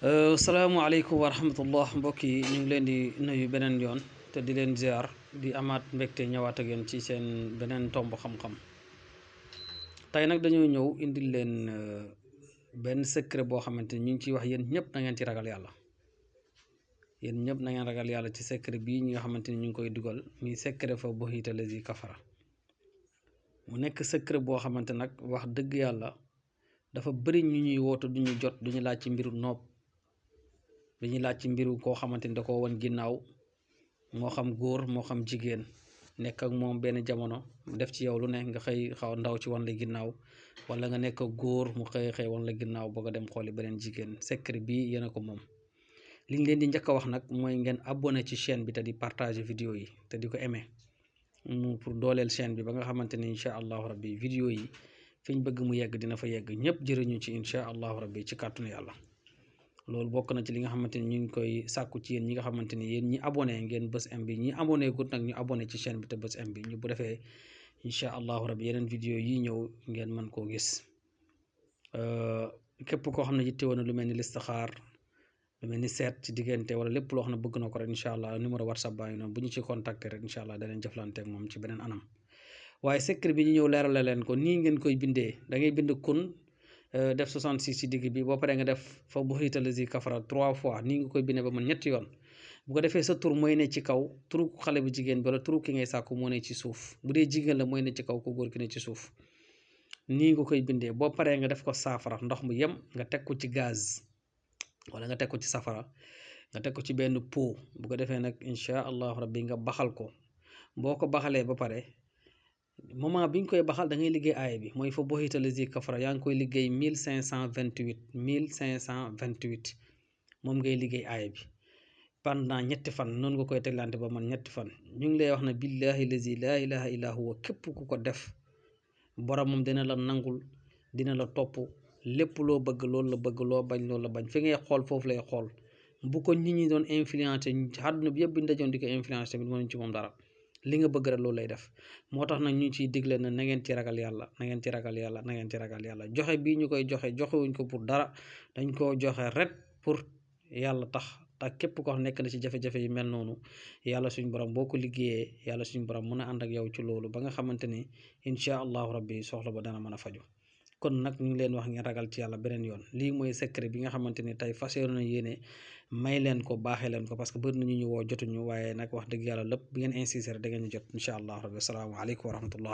salaamaaleykum wa rahmatullah mbokk yi ñu ngi leen di nuyu beneen yoon te di leen ziar di amaat mbégte ñëwaat ak yéen ci seen beneen tomb xam-xam tey nag dañoo ñëw indil leen benn secret boo xamante ni ñu ngi ciy wax yéen ñëpp na ngeen ci ragal yàlla yéen ñëpp na ngeen ragal yàlla ci secret bii ñi nga xamante ni ñu ngi koy dugal muy secret fa buhita lazi kafara mu nekk secret boo xamante nag wax dëgg yàlla dafa bëri ñu ñuy woote du ñu jot du ñu laaj ci mbiru noob dañuy laaj ci mbiru koo xamante ni da ko wan ginnaaw moo xam góor moo xam jigéen nekk ak moom benn jamono def ci yow lu ne nga xëy xaw ndaw ci wan la ginnaaw wala nga nekk ak góor mu xëy wan la ginnaaw bëgg a dem xooli beneen jigéen secret bi yéen a ko moom. liñ leen di njëkk a wax nag mooy ngeen abonné ci chaîne bi te di partager vidéo yi te di ko aimé pour dooleel chaîne bi ba nga xamante ni incha allahu rabbi vidéo yi fi ñu bëgg mu yegg dina fa yegg ñëpp jëriñu ci incha allahu rabbi ci kàttanu yàlla. loolu bokk na ci li nga xamante ni ñu ngi koy sàkku ci yéen ñi nga xamante ni yéen ñi abonné ngeen bës m bi ñi abonné gut nag ñu abonné ci chaîne bi te bës m bi ñu bu defee incha allahu rabbi yeneen vidéo yi ñëw ngeen mën koo gis képp koo xam ne yittewoo na lu mel ni listixaar lu mel ni seet ci diggante wala lépp loo xam ne bëgg na ko rek incha allah numéro whatsapp baa ngi noonu bu ñu ci contacté rek incha allah danañ jëflante ak moom ci beneen anam waaye secret bi ñu ñëw leerale leen ko nii ngeen koy bindee da ngay bind kun def 66 ci digg bi boo paree nga def fa buhita lazi kafara 3 fois nii nga koy bindee ba man ñetti yoon bu ko defee sa tur mooy ne ci kaw turu xale bu jigéen bi wala turu ki ngay sàkku moo ne ci suuf bu dee jigéen la mooy ne ci kaw ku góor ki ne ci suuf nii nga koy bindee boo paree nga def ko saafara ndox mu yem nga teg ko ci gaz wala nga teg ko ci safara nga teg ko ci benn pot bu ko defee nag incha allahu rabbi nga baxal ko boo ko baxalee ba pare moment bi nga koy baxal da ngay liggéey aaya bi mooy fa buhita lazi kafara yaa ngi koy liggéey 1528 moom ngay liggéey aaya bi pendant ñetti fan noonu nga koy teglante ba man ñetti fan ñu ngi lay wax ne billahi lazi laa ilaha illa huwa képp ku ko def boromam dina la nangul dina la topp lépp loo bëgg loolu la bëgg loo bañ loolu la bañ fi ngay xool foofu lay xool bu ko nit ñi doon influencé àdduna bi yëpp bi ñu dajoon di ko influencé tamit mënuñ ci moom dara li nga bëgg rek loolu lay def moo tax nag ñu ciy digle na ngeen ci ragal yàlla na ngeen ci ragal yàlla na ngeen ci ragal yàlla joxe bii ñu koy joxewuñ ko pour dara dañ koo joxe rek pour yàlla tax képp ko nekk na ci jafe-jafe yu mel noonu yàlla suñu borom boo ko liggéeyee yàlla suñu borom mën a ànd ak yow ci loolu ba nga xamante ni incha allahu rabbi soxla ba dana mën a faju kon nag ñu ngi leen wax ngeen ragal ci yàlla beneen yoon lii mooy secret bi nga xamante ni tey fas yéene na yéene may leen ko baaxee leen ko parce que bëri nañu ñu woo jotuñu waaye nag wax dëgg yàlla lépp bi ngeen insister da ngeen ñu jot incha allah rabbi asalaamaaleykum wa rahmatullah